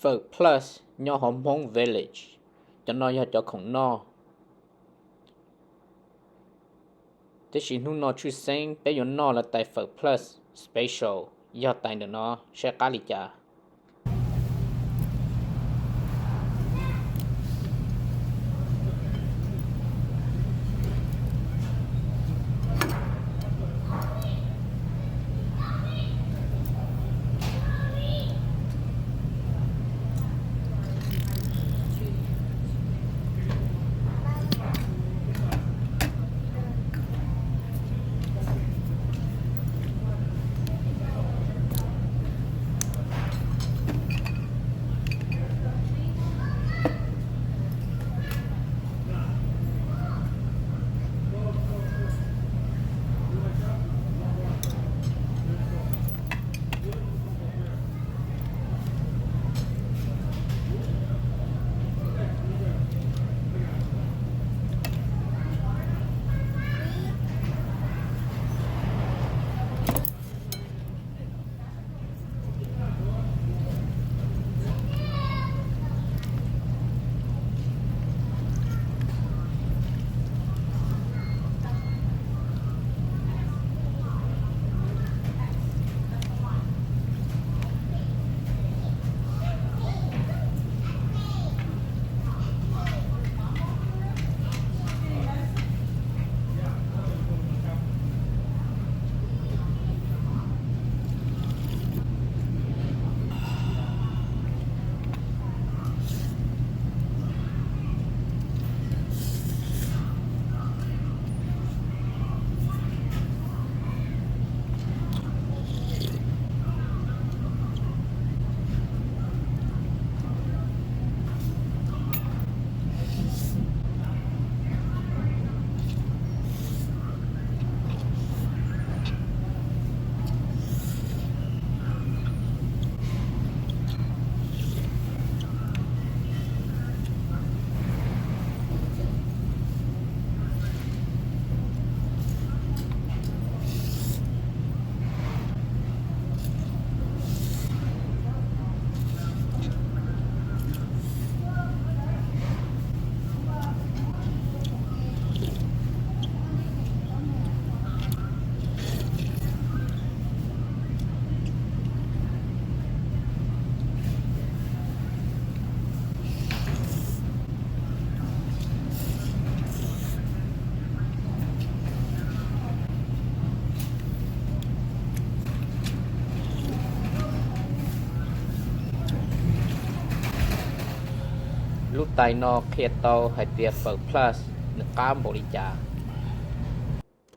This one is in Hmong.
Fawm Plus nyob hauv Hmoob Village, cov no yog cov khoom noj. Tiam sis hnub no tshwj xeeb peb yuav noj lawv tais Fawm Plus special, yog tais ntawm no, saib qab li cas. Lub tais no qhia tau hais tias Fawm Plus nws qab npaum li cas.